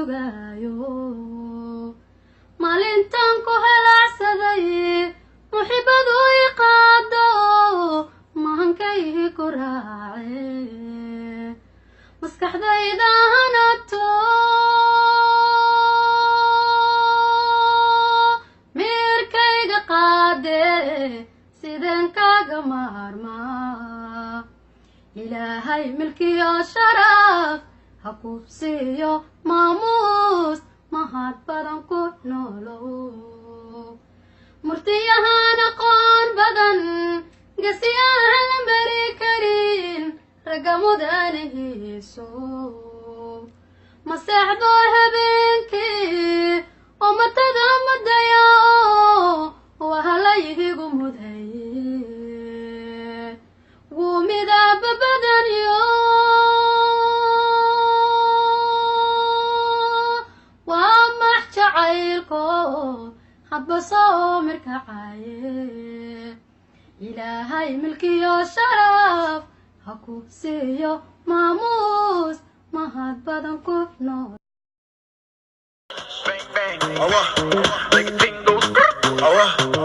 Sugaayo maalintan ku halaacsaday, muxibadu i qaado, mahankayhi ku raace, maskaxdayda hanato, miirkayga qaade, sideen kaaga maarmaa? Ilaahay milkiyo sharaf ha ku siiyo, maamuus mahad badan ku noolow. Murtiyahaan aqoon badan, gasiyahan la mari karin, ragga mudanahiiso maseexdo habeenkii oo matada madayao, wahalayhigu mudaye, wuu midaba badanyo, waa max jacaylko hadba soo mirkacaye. Ilaahay milkiyo sharaf ha ku siiyo, maamuus mahad badan ku nool. Bang, bang. Alright. Like a thing goes. Alright.